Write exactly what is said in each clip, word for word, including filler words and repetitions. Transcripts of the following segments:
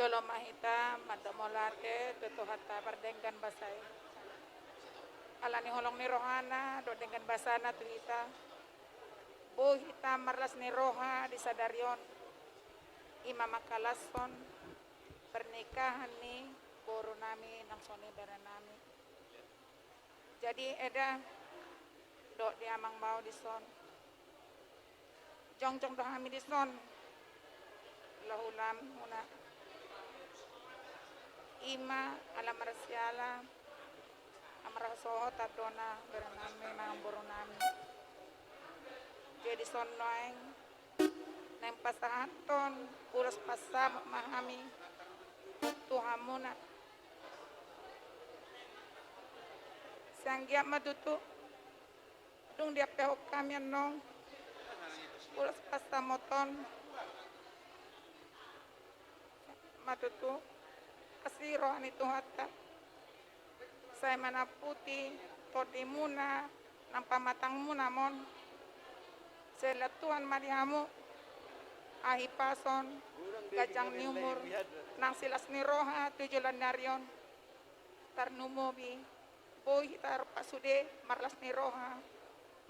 Jolo ma hita mandok mauliate tu Tuhanta pardenggan basa i. Alani holong ni rohana dohot denggan basana tu hita, boi hita marlas ni roha di sadari on, i ma mangkalashon pernikahan ni boru nami nang songon i bere nami. Jadi eda dohot di amang bao dison, jongjong do hami dison, hulahulamuna. I ma ala marsiala, ala marhasohotan do na bere nami manang boru nami. Jadi songon nuaeng naeng pasahathon ulos pansamot ma hami tu hamuna. Sai anggiat ma tutu dung diampehon hami annon ulos pansamot on ma tutu asi roha ni Tuhanta. Sai manamputi tondimuna nang pamatangmuna ma on. Sai lehon Tuhan ma di hamu hahipason, ganjang ni umur, nang silas ni roha tu joloan ni ari on. Tarlumobi boi hita rap sude marlas ni roha,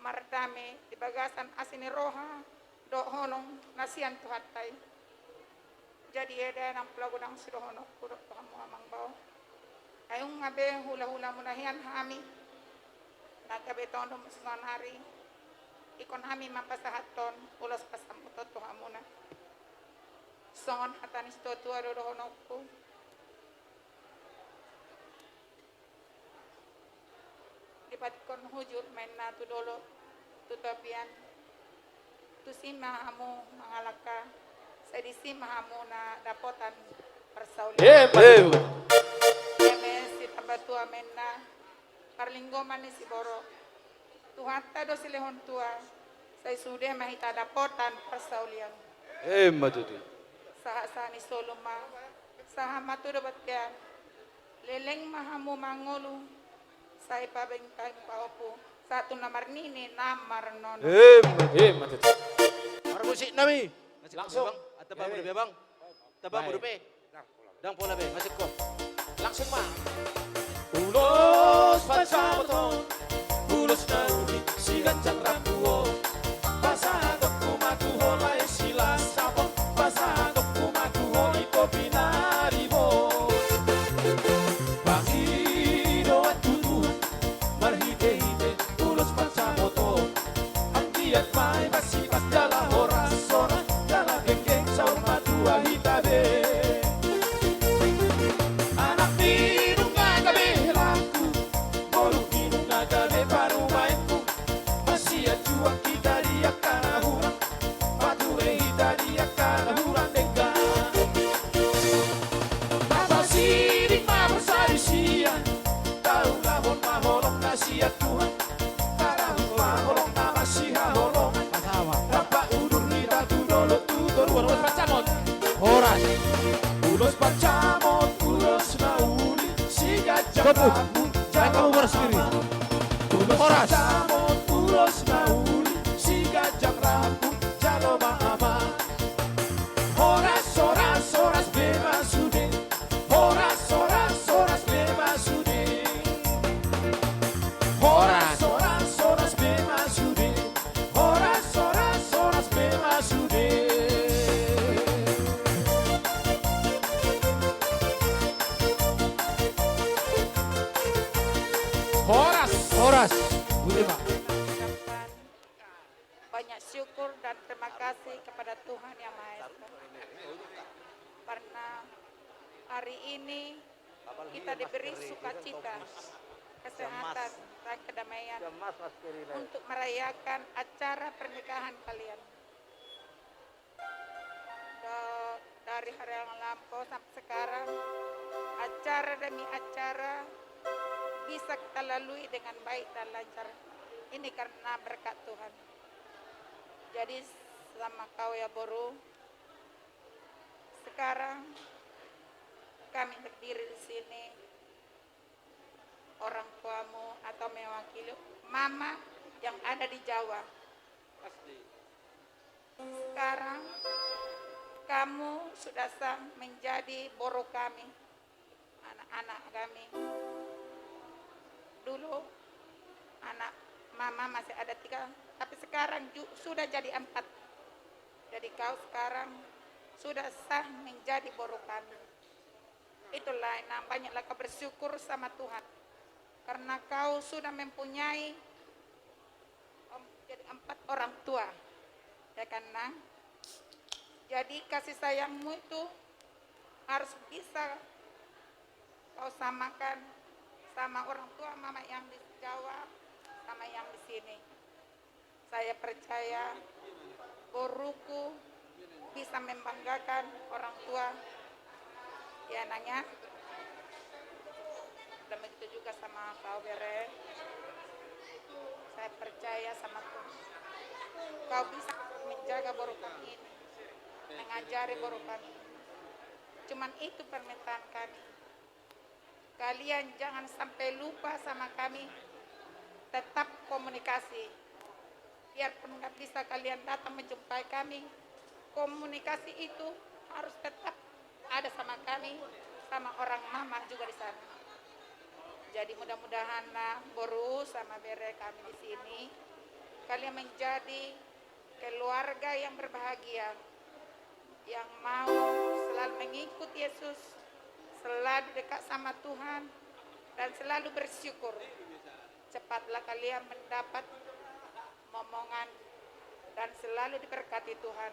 mardame di bagasan asi ni roha dohot holong na sian Tuhanta i. Jadi eda nang pola godang sidohononku dohot tu hamu amang bao, ai nunga be hulahulamuna hian hami na gabe tondong saonari, ingkon hami ma pasahathon ulos pansamot on tu hamuna. Songon hata ni situatua do dohononku: Dipatikkon hujur ma inna tu dolok, tu topian, tusi ma hamu mangalangka, sai disi ma hamu na dapotan parsaulian. Emma tutu. Eme sitamba tua ma inna parlinggoman ni siborok. Tuhanta do silehon tua, sai sude ma hita dapotan parsaulian. Emma tutu. Sahat-sahat ni solu ma, sahat ma tu bontean. Leleng ma hamu mangolu, sai pabengkang pahompu, sahat tu na marnini na marnono. Emma tutu. Marmusik nami. Langsung. Tamba mulu be, Bang. Tamba mulu be. Ndang pola be, masuk ko. Langsung ma. Ulos pansamot on, ulos na uli siganjang rambu on. Pasahatonku ma tu ho lae silas saput, pasahatonku ma tu ho i topi na ribot. Pangidoan tu Tuhan marhitehite ulos pansamot on. Anggiat ma i masipas jala horas-horas, jala geng-geng saur matua hita be. Anak ni nunga gabe helangku, boru ni nunga gabe parumaenku. Masianjuan hita di angka na hurang, mature hita di angka na hurang denggan. Tapasiding ma parsalisian, taulahon ma holong na sian Tuhan. Tarahum ma holong na masihaholongan. Rap udur hita tu dolok tu toruan. Ulos pansamot. Horas. Ulos pansamot, ulos na uli siganjang rambu. Horas. Ulos pansamot, ulos na uli siganjang rambu. Jalo ma amang. Horas, horas, horas be ma sude. Horas, horas, horas be ma sude. Horas, horas, horas be ma sude. Horas, horas, horas be ma sude. Horas. Horas. Budi ma. Banyak syukur dan terima kasih kepada Tuhan Yang Maha Esa. Karena hari ini kita diberi sukacita, kesehatan, dan kedamaian untuk merayakan acara pernikahan kalian. Da-, dari hari yang lampau sampai sekarang, acara demi acara bisa kita lalui dengan baik dan lancar. Ini karena berkat Tuhan. Jadi sama kau ya, Boru, sekarang kami berdiri di sini, orang tuamu atau mewakili mama yang ada di Jawa. Sekarang Kamu sudah sah menjadi boru kami, anak-anak kami. Dulu anak mama masih ada tiga, tapi sekarang ju-, sudah jadi empat. Jadi kau sekarang sudah sah menjadi boru kami. Itulah, Inang, banyaklah kau bersyukur sama Tuhan karena kau sudah mempunyai, em, jadi empat orang tua, ya kan, Nang? Jadi kasih sayangmu itu harus bisa kau samakan sama orang tua mama yang di Jawa sama yang di sini. Saya percaya boruku bisa membanggakan orang tua. Ya, Nang, ya. Dan begitu juga sama kau, Bere. Saya percaya sama Tuhan. Kau bisa menjaga boru kami ini, mengajari boru kami ini. Cuman itu permintaan kami. Kalian jangan sampai lupa sama kami. Tetap komunikasi. Biarpun nggak bisa kalian datang menjumpai kami, komunikasi itu harus tetap ada sama kami, sama orang mama juga di sana. Jadi mudah-mudahan, nah, boru sama bere kami di sini, kalian menjadi keluarga yang berbahagia, yang mau selalu mengikut Yesus, selalu dekat sama Tuhan, dan selalu bersyukur. Cepatlah kalian mendapat momongan dan selalu diberkati Tuhan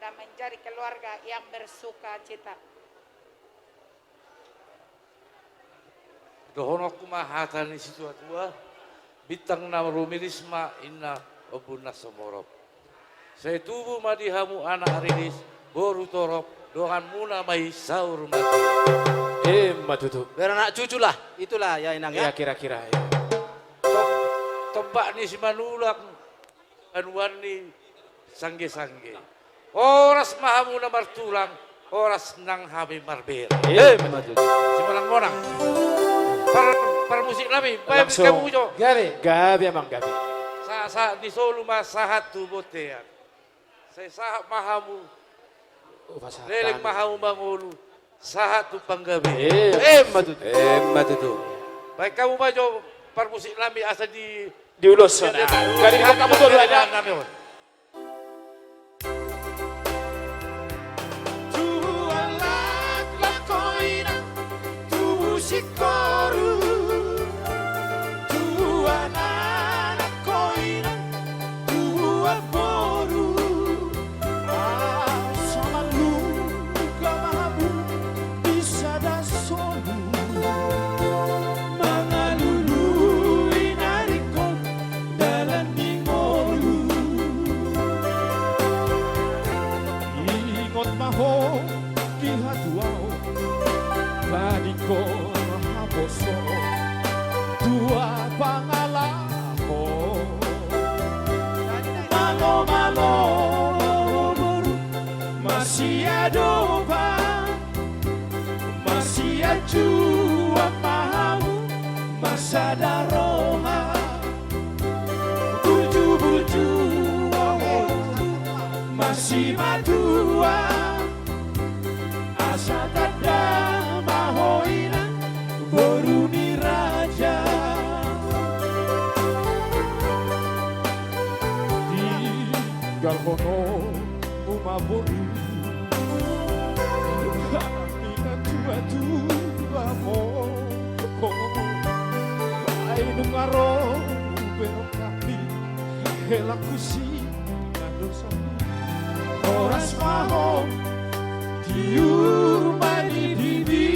dan menjadi keluarga yang bersukacita. Dohononku ma hata ni situatua, bintang na rumiris ma inna ombun na sumorop. Sai tubu ma di hamu anak riris, boru torop, donganmuna ma i saur matua. Emma tutu. Beranak cucu lah, itulah ya, Inang, ya. Ya, kira-kira, ya. Tom-, tombak ni Simanullang, banuan ni sangge-sangge. Horas ma hamu na martulang, horas nang hami marbere. Emma tutu. Simonang-monang. Par-, parmusik nami, baen hamu jo. Gabe. Gabe, Amang, gabe. Sa-, sa-, ni solu ma sahat tu bontean. Sai sahat ma hamu. Leleng ma hamu mangolu. Sahat tu panggabean. Emma tutu. Emma tutu. Baen hamu ma jo parmusik nami asa di- Diulos hona. Gabe di hamu dua-duana. Tubu laklak ho, Inang, tubu singkoru. Tubu anak ho, Inang, tubu boru. Asa marlungun ma hamu di sada solu, mangalului na ringkot dalan ni ngolu. Ingot ma ho di hatuaon, badingkon haposoon, tua pangalaho. Malo-malo boru, masiadopan, masianjuan ma hamu, masada roha. Burju-burju, oho, masimatua. Asa tanda ma ho, Inang, boru ni raja. Tinggalhononmu ma boru, hami na tua-tua mo. Ai nunga ro berok hami, hela husi na dosa. Horas ma ho di urma ni bibi,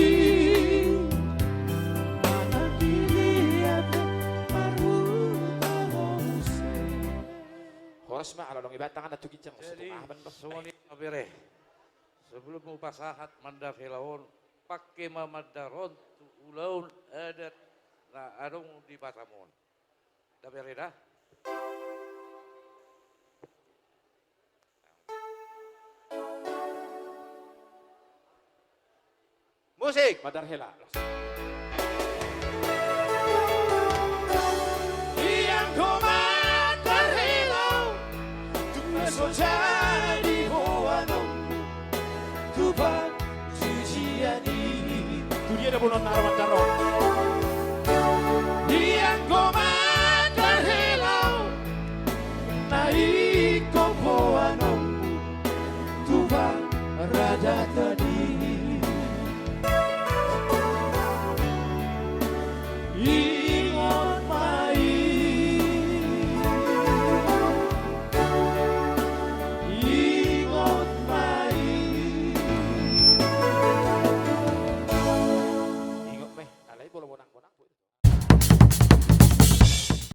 manang diliat marhuta ho muse. Horas ma, ala dong ibaen tangan na tu ginjang. Jadi, songon i ma bere. Sebelum hupasahat mandar hela on, pangke ma mandar on tu ulaon adat na adong di Batam on. Da bere da. Musik. Mandar hela. Ianggo mandar hela, tung na so jadi ho anong. Jabu non na ro manjaro.